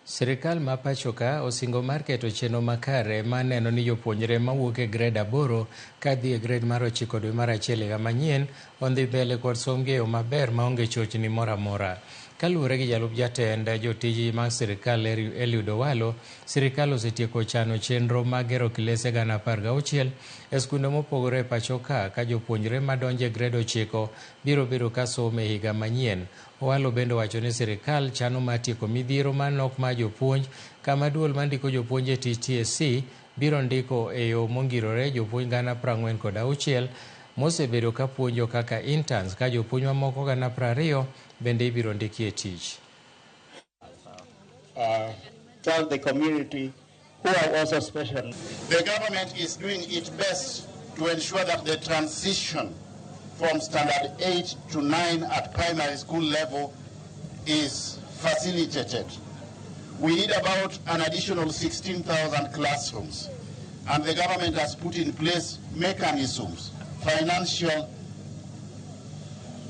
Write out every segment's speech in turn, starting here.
Sirikal ma pachoka osingo mar keto chenro makare mar neno ni jopuonjre mawuok e grade 8 kadhi e grade mar 9 dwe mar 1 higa manyien odhi mbele kod sombgi e yo maber maonge chochni moro amora. Kaluwore gi jalup jatend jotije mag sirikal Eliud Owalo, sirikal osetieko chano chenro mag gero kilese 16,000 e skunde mopogore e pacho ka ka jopuonjre madonjo e grade 9 biro bedo ka somo e higa manyien. Owalo bende owacho ni sirikal chano mar tieko midhiero mar nok mar jopuonj kama duol mandiko jopuonj e tich TSC biro ndiko e yo mongirore jopuonj 46,000 mosebedo ka puonjo kaka interns ka jopuonj mamoko 20,000 bende ibiro ndiki e tich. Tell the community who are also special. The government is doing its best to ensure that the transition from standard 8 to 9 at primary school level is facilitated. We need about an additional 16,000 classrooms, and the government has put in place mechanisms, financial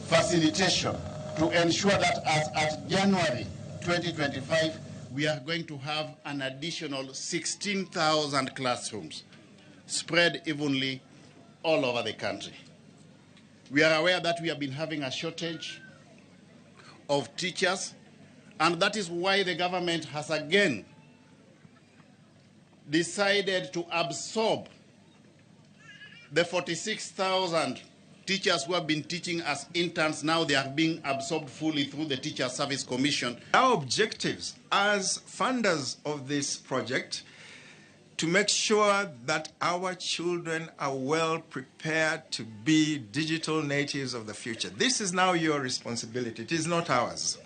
facilitation to ensure that as at January 2025, we are going to have an additional 16,000 classrooms spread evenly all over the country. We are aware that we have been having a shortage of teachers, and that is why the government has again decided to absorb the 46,000 teachers who have been teaching as interns. Now they are being absorbed fully through the Teacher Service Commission. Our objectives as funders of this project to make sure that our children are well prepared to be digital natives of the future. This is now your responsibility. It is not ours.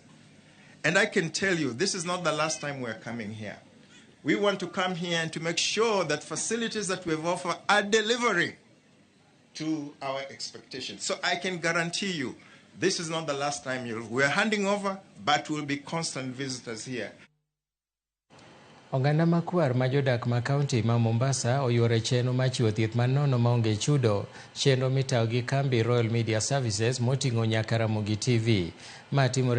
And I can tell you, this is not the last time we're coming here. We want to come here and to make sure that facilities that we've offered are delivering to our expectations. So I can guarantee you, this is not the last time we're handing over, but we'll be constant visitors here. Oganda makwar ma jodak ma kaunti ma Mombasa oyuoro chenro mar chiwo thieth manono maonge chudo, chenro mitayo gi kambi Royal Media Services moting'o nyaka Ramogi TV. Ma timore